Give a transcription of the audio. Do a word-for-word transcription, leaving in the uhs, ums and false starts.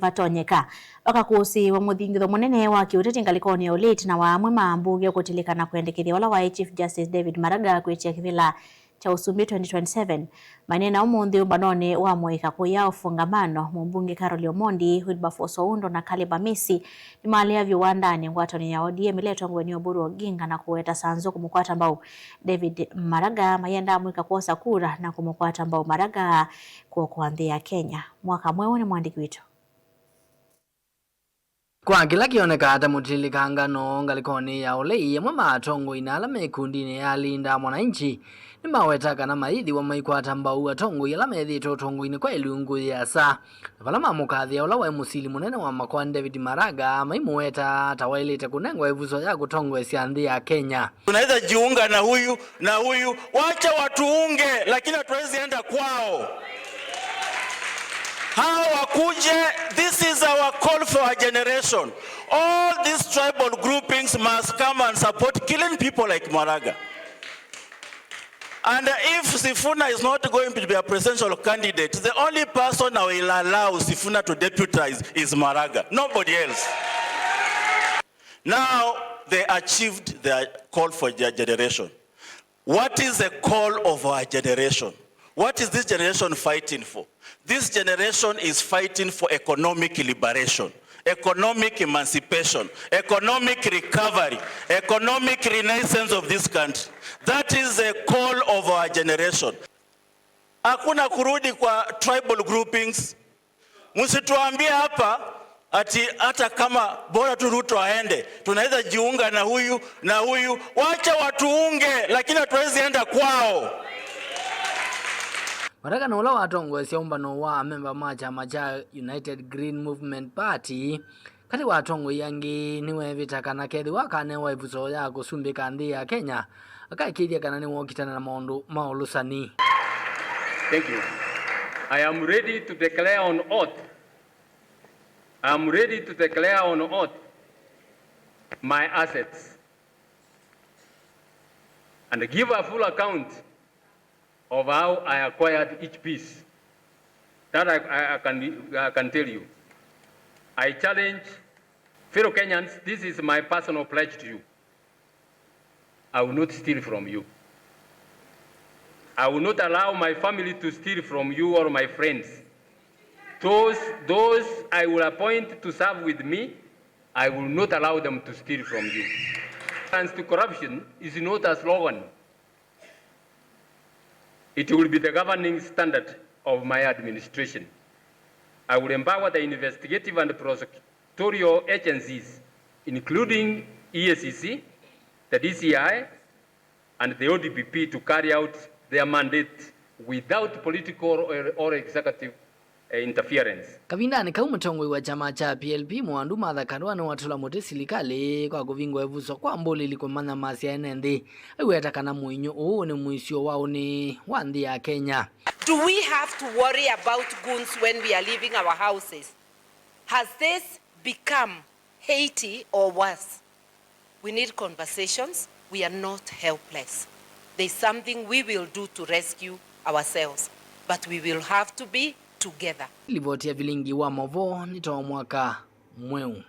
vatonyeka. Vakakũsĩĩwa mũthingitho mũnene wa kĩũteti ngalĩkonĩ ya ũlei ĩtina wa amwe ma ambunge kũtilĩka na kwendekethya ũla waĩ Chief Justice David Maraga kwĩtya kĩvĩla kya ũsumbĩ twenty twenty-seven. Maineena ũmũnthĩ ũmbanonĩ wa mũika kũya ũfungamano, mũmbunge Carol Omondi, Wilberforce Oundo na Caleb Amisi nĩmalea vyũ wandanĩ ngwatanĩo ya O D M ĩla ĩtongoew'e nĩ Oburu Oginga na kũweta Sanzo kũmũkwata mbau David Maraga, mayenda amwĩka kwosa kura na kũmũkwata mbau Maraga kũokoa nthĩ ya Kenya. Mwaka mweũ nĩ mwandĩki witũ. Kwa kĩla kĩonekaa ta mũtilĩkangano ngalĩkonĩ ya ũlei, amwe ma atongoi na ala me ikundinĩ ya Linda Mwananchi nĩmaweta kana mayĩthĩwa maikwata mbau atongoi ala methĩĩtwe ũtongoinĩ kwa ĩlungu yĩasa, na vala mamũkathĩa ũla waĩ mũsili mũnene wa makoa David Maraga, maimũweta ta waĩlĩte kũnengwa ĩvuso ya kũtongoesya nthĩ ya Kenya. Tunaweza jiunga na huyu na huyu, wacha watuunge, lakini hatuwezi enda kwao. Hao wakuje, this is our call for a generation. All these tribal groupings must come and support killing people like Maraga. And if Sifuna is not going to be a presidential candidate, the only person I will allow Sifuna to deputize is Maraga, nobody else. Now they achieved their call for their generation. What is the call of our generation? What is this generation fighting for? This generation is fighting for economic liberation, economic emancipation, economic recovery, economic renaissance of this country. That is the call of our generation. Hakuna kurudi kwa tribal groupings. Msituambie hapa ati hata kama bora tu Ruto aende, tunaweza jiunga na huyu na huyu. Wacha watuunge, lakini hatuwezi enda kwao. Maraga na ũla watongoesya ũmbano wa amemba ma kyama kya United Green Movement Party, katĩ wa atongoi angĩ, nĩweevĩta kana kethĩwa akanewa ĩvuso ya kũsumbĩka nthĩ ya Kenya, akaĩkĩĩthya kana nĩwookitana na maũndũ ma ũlũsani. Thank you. I am ready to declare on oath. I am ready to declare on oath my assets and give a full account of how I acquired each piece. That I, I, I can, I can tell you. I challenge fellow Kenyans, this is my personal pledge to you. I will not steal from you. I will not allow my family to steal from you or my friends. Those, those I will appoint to serve with me, I will not allow them to steal from you. Tolerance to corruption is not a slogan. It will be the governing standard of my administration. I will empower the investigative and prosecutorial agencies, including E A C C, the D C I, and the O D P P, to carry out their mandate without political or, or executive eh, interference. Kavindanĩ kau, mũtongoi wa kyama kya P L P Mwandu Martha Karua nĩwatũla mũtĩ silikalĩ kwa kũvingũa ĩvuso kwa mbũlĩli kũmanyamasya ene nthĩ, aiweta kana mũinyũ ũũ nĩ mũisyo wa ũnĩ wa nthĩ ya Kenya. Do we have to worry about goons when we are leaving our houses? Has this become Haiti or worse? We need conversations. We are not helpless. There's something we will do to rescue ourselves, but we will have to be together. Livoti ya vilingi wa maũvoo nĩ ta wa mwaka mweũ.